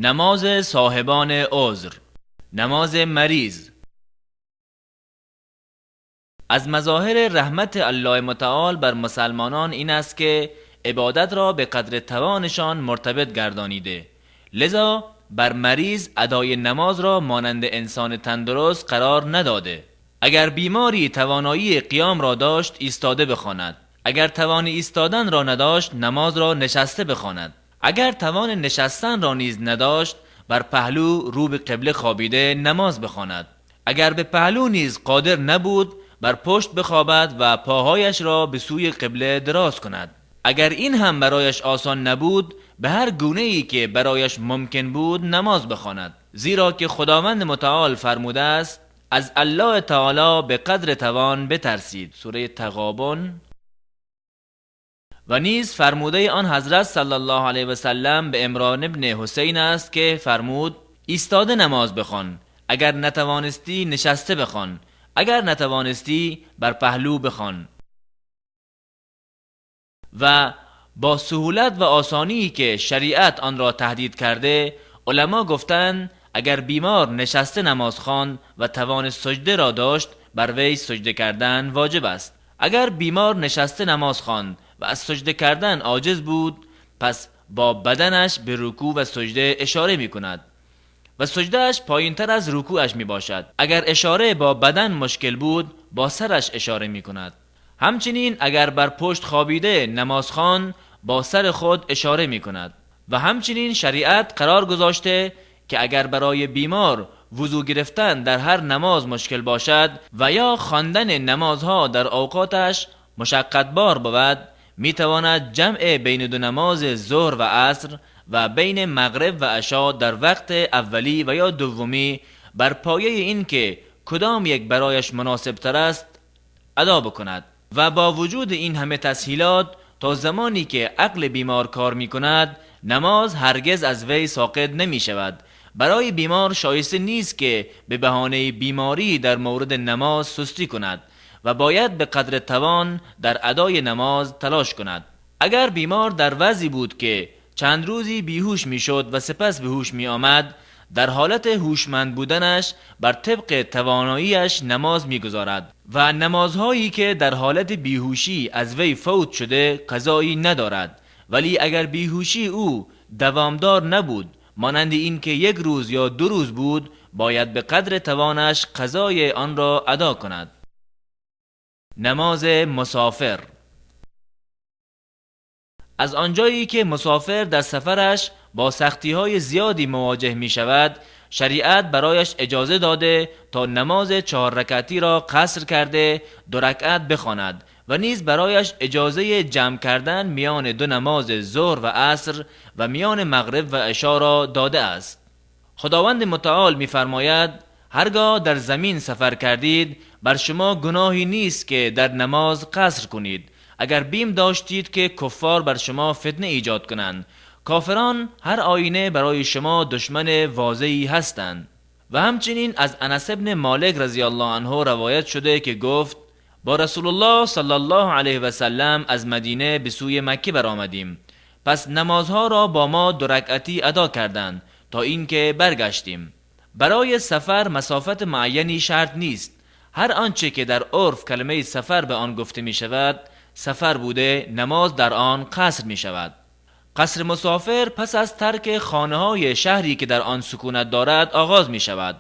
Намози соҳибони узр, намози мариз. Аз мазоҳири раҳмати Аллоҳи мутаол бар мусалмонон ин аст, ки ибодат ро ба қадри тавонашон муртабит гардонида, лизо бар мариз адои намоз ро монанди инсони тандуруст қарор надода. Агар беморӣ тавоноии қиём ро дошт, истода бихонад. Агар тавони истодан ро надошт, намоз ро нишаста бихонад. Агар тавони нишастан ро низ надошт, бар паҳлӯ рӯ ба қибла хобида намоз бихонад. Агар ба паҳлӯ низ қодир набуд, бар пушт бихобад ва поҳояш ро ба сӯи қибла дароз кунад. Агар ин ҳам барояш осон набуд, ба ҳар гунае ки барояш мумкин буд намоз бихонад, зеро ки Худованди мутаол фармудааст: аз Аллоҳи таоло ба қадри тавон битарсид. Сураи Тағобун. Ва низ фармудаи он ҳазрат саллаллоҳу алайҳи васаллам ба Имрон ибни Ҳусайн аст, ки фармуд: истода намоз бихон, агар натавонистӣ нишаста бихон, агар натавонистӣ бар паҳлӯ бихон. Ва бо суҳулат ва осоние ки шариат онро таҳдид карда, уламо гуфтанд: агар бемор нишаста намоз хонд ва тавони саҷда ро дошт, бар вай саҷда кардан воҷиб аст. Агар бемор нишаста намоз хонд ва аз саҷда кардан оҷиз буд, пас бо баданаш ба рукӯъ ва саҷда ишора мекунад ва саҷдааш поинтар аз рукӯъаш мебошад. Агар ишора бо бадан мушкил буд, бо сараш ишора мекунад. Ҳамчунин агар бар пушт хобида намоз хонд, бо сари худ ишора мекунад. Ва ҳамчунин шариат қарор гузошта, ки агар барои бемор вузӯ гирифтан дар ҳар намоз мушкил бошад ва ё хондани намозҳо дар авқоташ мушаққатбор бувад, метавонад ҷамъ байни ду намози зуҳр ва аср ва байни мағриб ва ишо дар вақти аввалӣ ва ё дуввумӣ бар пояи ин ки кудом як барояш муносибтар аст адо бикунад. Ва бо вуҷуди ин ҳама тасҳилот, то замоне ки ақли бемор кор мекунад, намоз ҳаргиз аз вай соқит намешавад. Барои бемор шоиста нест, ки ба баҳонаи беморӣ дар мавриди намоз сустӣ кунад ва бояд ба қадри тавон дар адои намоз талош кунад. Агар бемор дар вазъе буд, ки чанд рӯзе беҳуш мешуд ва сипас ба ҳуш меомад, дар ҳолати ҳушманд буданаш бар тибқи тавоноияш намоз мегузорад ва намозҳое ки дар ҳолати беҳушӣ аз вай фавт шуда қазое надорад. Вале агар беҳушии ӯ давомдор набуд, монанди ин ки як рӯз ё ду рӯз буд, бояд ба қадри тавонаш қазои онро адо кунад. Намози мусофир. Аз онҷое ки мусофир дар сафараш бо сахтиҳои зиёде мувоҷеҳ мешавад, шариат барояш иҷоза дода то намози чаҳор ракъатиро қаср карда ду ракъат бихонад ва низ барояш иҷозаи ҷамъ кардан миёни ду намози зуҳр ва аср ва миёни мағриб ва ишоро додааст. Худованди мутаол мефармояд: ҳаргоҳ дар замин сафар кардед, бар шумо гуноҳе нест, ки дар намоз қаср кунед, агар бим доштед, ки куффор бар шумо фитна эҷод кунанд. Кофирон ҳар оина барои шумо душмани возеҳе ҳастанд. Ва ҳамчунин аз Анас ибни Молик разияллоҳу анҳу ривоят шуда, ки гуфт: бо Расулуллоҳ саллаллоҳу алайҳи васаллам аз Мадина ба сӯи Макка баромадем. Пас намозҳоро бо мо ду ракъатӣ адо карданд, то инки баргаштем. Барои сафар масофати муайяне шарт нест. Ҳар онче ки дар урф калимаи сафар ба он гуфта мешавад, сафар буда, намоз дар он қаср мешавад. Қасри мусофир пас аз тарки хонаҳои шаҳре ки дар он сукунат дорад оғоз мешавад.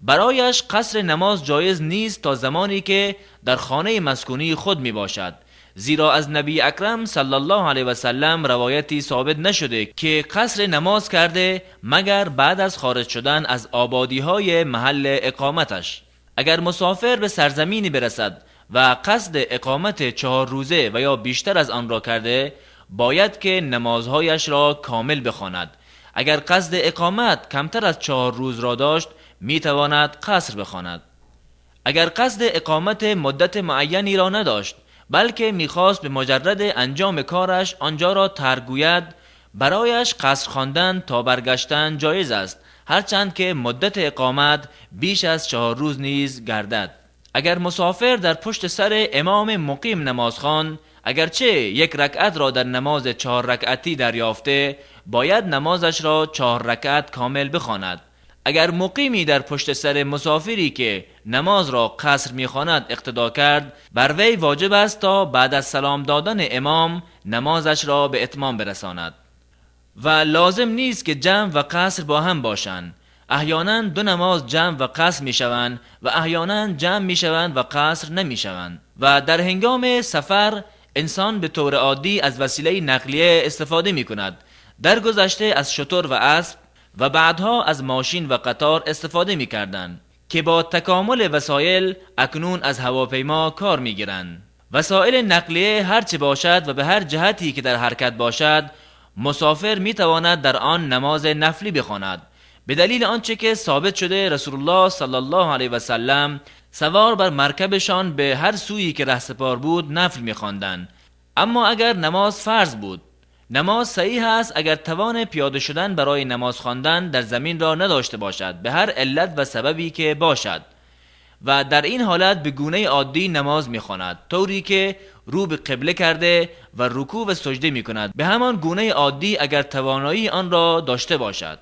Барояш қасри намоз ҷоиз нест то замоне ки дар хонаи маскунии худ мебошад, зеро аз Набии Акрам саллаллоҳу алайҳи васаллам ривояте собит нашуда, ки қасри намоз карда, магар баъд аз хориҷ шудан аз ободиҳои маҳалли иқоматаш. Агар мусофир ба сарзамине бирасад ва қасди иқомати 4 рӯза ва ё бештар аз онро карда, бояд ки намозҳояшро комил бихонад. Агар қасди иқомат камтар аз 4 рӯзро дошт, метавонад қаср бихонад. Агар қасди иқомати муддати муайянеро надошт, балки мехост ба муҷарради анҷоми кораш онҷоро тарк гӯяд, барояш қаср хондан то баргаштан ҷоиз аст, ҳарчанд ки муддати иқомат беш аз 4 рӯз низ гардад. Агар мусофир дар пушти сари имоми муқим намоз хонд, اگرچه یک رکعت را در نماز 4 رکعتی دریافته، باید نمازش را 4 رکعت کامل بخواند. اگر مقیمی در پشت سر مسافری که نماز را قصر میخواند اقتدا کرد، بر وی واجب است تا بعد از سلام دادن امام نمازش را به اتمام برساند. و لازم نیست که جمع و قصر با هم باشند. احیانا دو نماز جمع و قصر میشوند و احیانا جمع میشوند و قصر نمیشوند. و در هنگام سفر انسان به طور عادی از وسیله نقلیه استفاده میکند. در گذشته از شتر و اسب و بعدها از ماشین و قطار استفاده میکردند که با تکامل وسایل اکنون از هواپیما کار میگیرند. وسایل نقلیه هرچه باشد و به هر جهتی که در حرکت باشد، مسافر میتواند در آن نماز نفلی بخواند، به دلیل آنچه که ثابت شده رسول الله صلی الله علیه و سلم سوار بر مرکبشان به هر سویی که رهسپار بود نفل میخواندند. اما اگر نماز فرض بود، نماز صحیح است اگر توان پیاده شدن برای نماز خواندن در زمین را نداشته باشد، به هر علت و سببی که باشد، و در این حالت به گونه عادی نماز میخواند، طوری که رو به قبله کرده و رکوع و سجده میکند، به همان گونه عادی اگر توانایی آن را داشته باشد.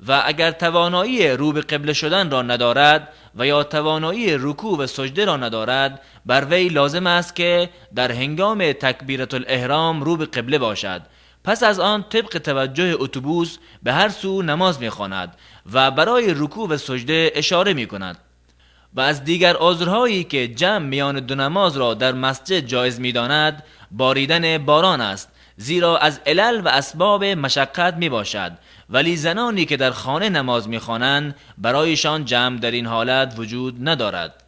و اگر توانایی رو به قبله شدن را ندارد و یا توانایی رکوع و سجده را ندارد، بر وی لازم است که در هنگام تکبیرة الاحرام رو به قبله باشد. پس از آن طبق توجه اتوبوس به هر سو نماز میخواند و برای رکوع و سجده اشاره میکند. و از دیگر عذرهایی که جمع میان دو نماز را در مسجد جایز میداند، باریدن باران است، زیرا از علل و اسباب مشقت می باشد. ولی زنانی که در خانه نماز می خوانند برایشان جمع در این حالت وجود ندارد.